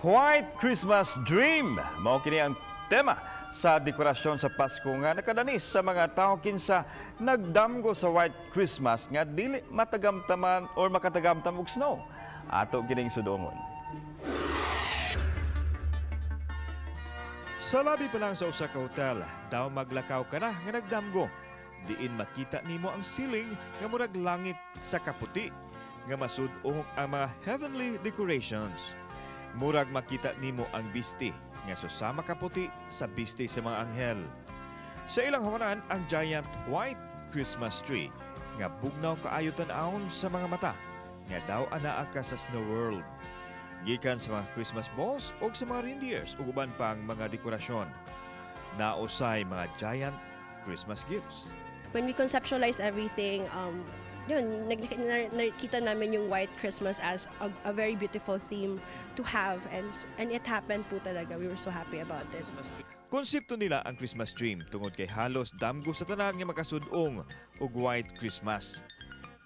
White Christmas Dream. Mao kini ang tema sa dekorasyon sa Pasko nga nakadanis sa mga tao kinsa nagdamgo sa White Christmas nga dili matagamtaman or makatagamtam og snow. Ato kining sudongon. Sa labi pa lang sa usa ka hotel, daw maglakaw ka na nga nagdamgo. Diin makita nimo ang ceiling nga murag langit sa kaputi nga masud-ong ang mga heavenly decorations. Murag makita nimo ang bisti nga susama kaputi sa bisti sa mga anghel. Sa ilang hawanan ang giant white Christmas tree nga bugnaw kaayo tan-awon sa mga mata nga daw anaa ka sa snow world. Gikan sa mga Christmas balls o sa mga reindeers ug uban pang mga dekorasyon. Nausay mga giant Christmas gifts. When we conceptualize everything, yun, nakita namin yung White Christmas as a very beautiful theme to have, and it happened po talaga. We were so happy about it. Konsepto nila ang Christmas dream tungod kay halos damgo sa tanan nga makasud-ong og White Christmas.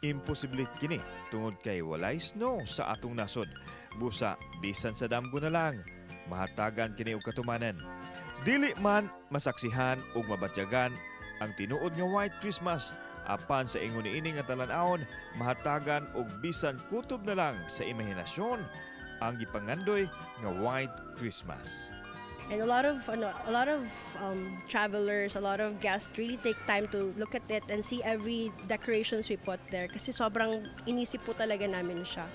Imposible kini tungod kay walay snow sa atong nasod. Busa bisan sa damgo na lang, mahatagan kini og katumanan. Dili man masaksihan ug mabatyagan ang tinuod nga White Christmas, apan sa ingon niini nga talan-awon, mahatagan og bisan kutob na lang sa imahinasyon ang gipangandoy nga White Christmas. And a lot of ano, a lot of travelers, a lot of guests really take time to look at it and see every decorations we put there kasi sobrang inisip po talaga namin siya.